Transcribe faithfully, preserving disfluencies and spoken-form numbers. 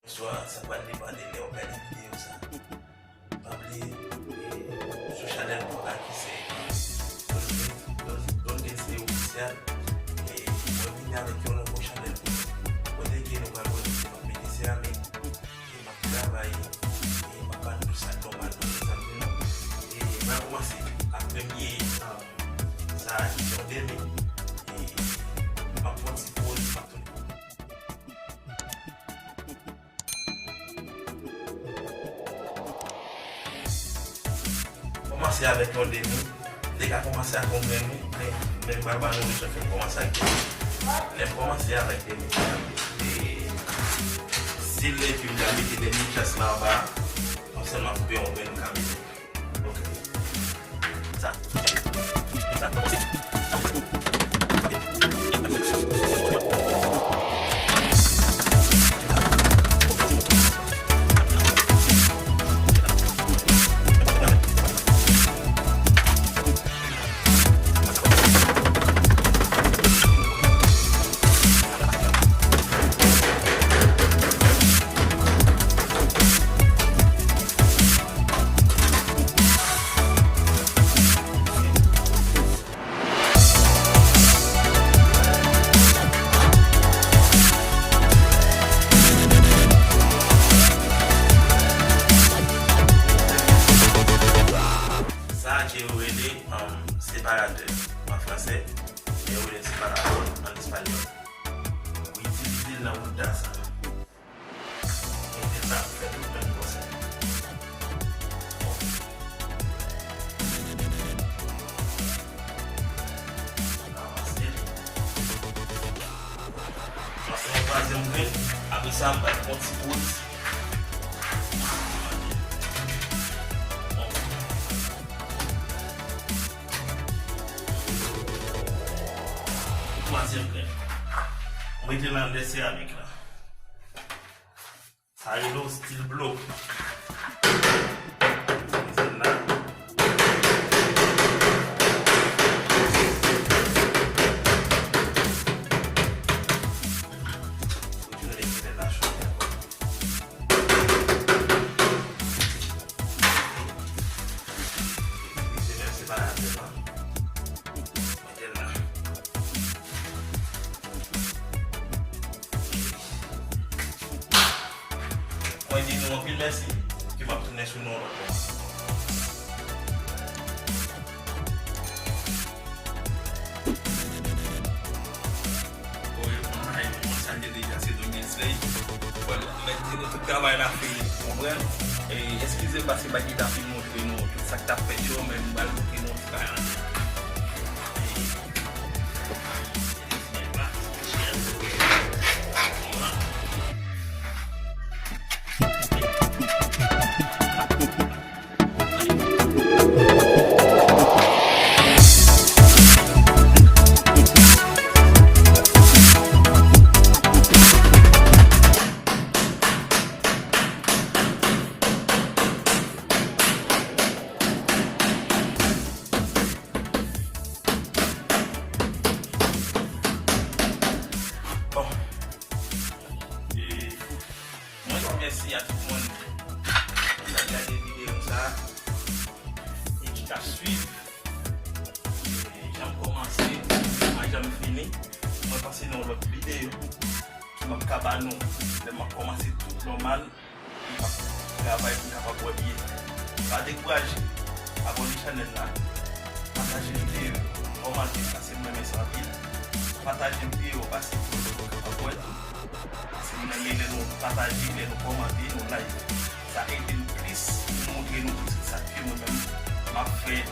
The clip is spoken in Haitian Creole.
Swa sa pral depann de lè w gade videyo sa. Pa bliye, e, sou chanèl nou an ki se Don Gates, Don, Don Gates Official. E mwen vini avèk yon nouvo chanèl pou nou. Kote ke nou pral wè nou se mwen mete seramik. E m ap travay, e m ap ba nou tout sa k nòmal nan zam nou. E mwen kòmanse ak premye, um, sa ki se yon demi. E m ap fè yon ti poz, m ap tounen. Kòmanse avèk yon demi. Li ka kòmanse ak yon grenn, wi, men, men m pral ba nou rezon fè m kòmanse ak demi. Lè m kòmanse avèk demi, e, si lè ke m ta mete demi chans la anba, non sèlman koupe yon grenn, m ka mete. Ok. Sa. Sa. Sa a ke yo rele, um, separatè an fransè, men yo rele l separador an espanyòl. Ou itilize l nan wout dasa. Mete l la pou fè tout menm pwosè. Ranmase l. Ranmase yon twazyèm grenn. Apre sa, m pral pran yon ti poz. Twazyèm grenn. Mete l anndan seramik la. Sa rele yon steel blow. Mete l la. Retounen mete l la chòt ankò. Itilize menm separatè la. Mete l la. Mwen di nou anpil mèsi, ke m ap tounen sou nou yon lòt moman. Bon, yo konn bagay, nou konn sa l ye deja, se Don Gensley. Bon, mèt di nou tout travay la fini, konprann? E, eskize m paske m pa t gentan fin montre nou tout sa k t ap fèt yo, men m pral montre nou yon ti bagay anndan. Bon. E, mwen di mèsi a tout moun ki t ap gade videyo sa a e ki t ap swiv, e, jan m kòmanse a jan m fini. Mwen panse nan yon lòt videyo ke m ap ka ba nou lè m ap kòmanse tout nòmal. M ap travay pou m kapab wè byen. Pa dekouraje. Abòne chanèl la. Pataje videyo yo. Kòmante, paske m renmen sa anpil. Pataje videyo yo, pase pou lòt moun kapab wè tou. Paske m renmen lè nou pataje, lè nou kòmante, nou like. Sa ede m plis pou m montre nou plis kisa ke mwen menm m ap fè.